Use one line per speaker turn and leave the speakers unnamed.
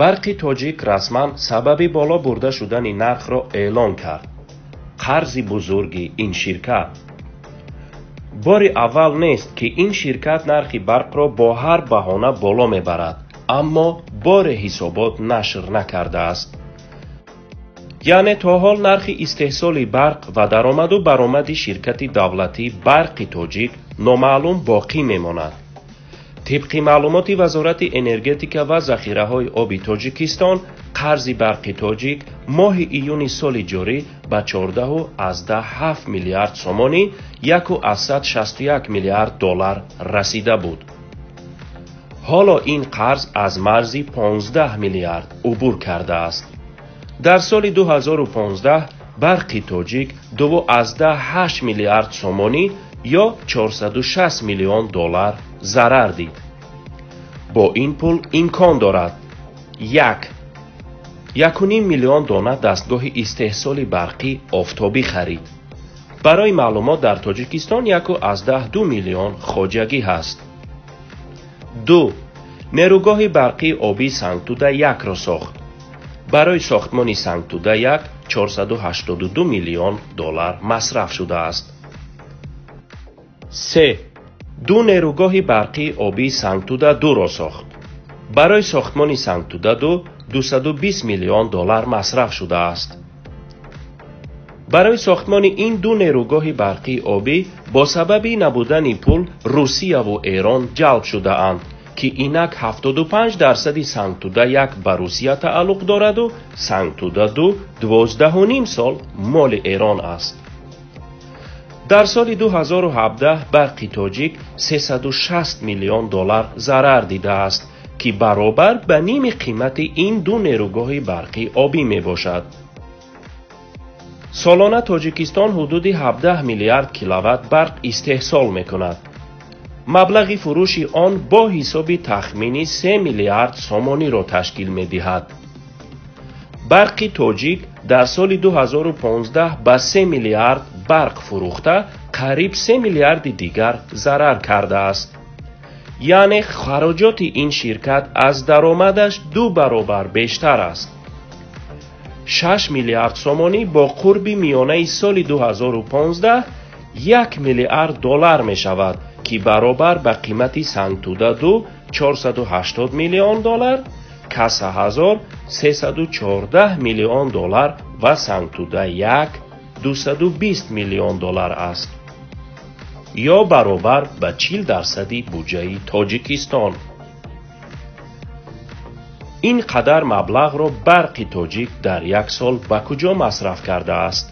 Барқи Тоҷик расман сабаби боло бурда шудани нархро эълон кард. Қарзи бузурги ин ширкат. Бори аввал нест, ки ин ширкат нархи барқро бо ҳар баҳона боло мебарад, аммо боре ҳисобот нашр накардааст. Яъне то ҳол нархи истеҳсоли барқ ва даромаду баромади ширкати давлатӣ Барқи Тоҷик номаълум боқӣ мемонад. Тибқи маълумоти Вазорати энергетика ва захираҳои оби Тоҷикистон, қарзи Барқи Тоҷик моҳи июни соли ҷорӣ ба 14,7 миллиард сомонӣ, 1,61 миллиард доллар расида буд. Ҳоло ин қарз аз марзи 15 миллиард убур кардааст. Дар соли 2015 Барқи Тоҷик 2,8 миллиард сомонӣ ё 460 миллион доллар зарар дид. Бо ин пул имкон дорад: 1. 1,5 миллион дона дастгоҳи истеҳсоли барқӣ офтобӣ харид. Барои маълумот, дар Тоҷикистон 1,2 миллион хоҷагӣ ҳаст. 2. Нерӯгоҳи барқии обии Сангтуда 1-ро сохт. Барои сохтмони Сангтуда 1 482 миллион доллар масраф шудааст. 3. Ду нерӯгоҳи барқии обии Сангтуда 2-ро сохт. Барои сохтмони Сангтуда 2 220 миллион доллар масраф шудааст. Барои сохтмони ин ду нерӯгоҳи барқии обӣ бо сабаби набудани пул Русияву Эрон ҷалб шудаанд, ки инак 75 дарсади Сангтуда 1 ба Русия тааллуқ дораду Сангтуда 2 12,5 сол моли Эрон аст. Дар соли 2017 Барқи Тоҷик 360 миллион доллар зарар дидааст, ки баробар ба ними қимати ин ду нерӯгоҳи барқи обӣ мебошад. Солона Тоҷикистон ҳудуди 17 миллиард киловатт барқ истеҳсол мекунад. Маблағи фурӯши он бо ҳисоби тахминӣ 3 миллиард сомониро ташкил медиҳад. Барқи Тоҷик дар соли 2015 ба 3 миллиард барқ фурӯхта, қариб 3 миллиарди дигар зарар кардааст. Яъне хароҷоти ин ширкат аз даромадаш ду баробар бештар аст. 6 миллиард сомонӣ бо қурби миёнаи соли 2015 1 миллиард доллар мешавад, ки баробар ба қимати Сангтуда 2 480 миллион доллар, Каса 1000 314 миллион доллар ва Сангтуда 1 220 миллион доллар аст, ё баробар ба 40 дарсади буҷаи Тоҷикистон. Ин қадар маблағро Барқи Тоҷик дар як сол ба куҷо масраф кардааст?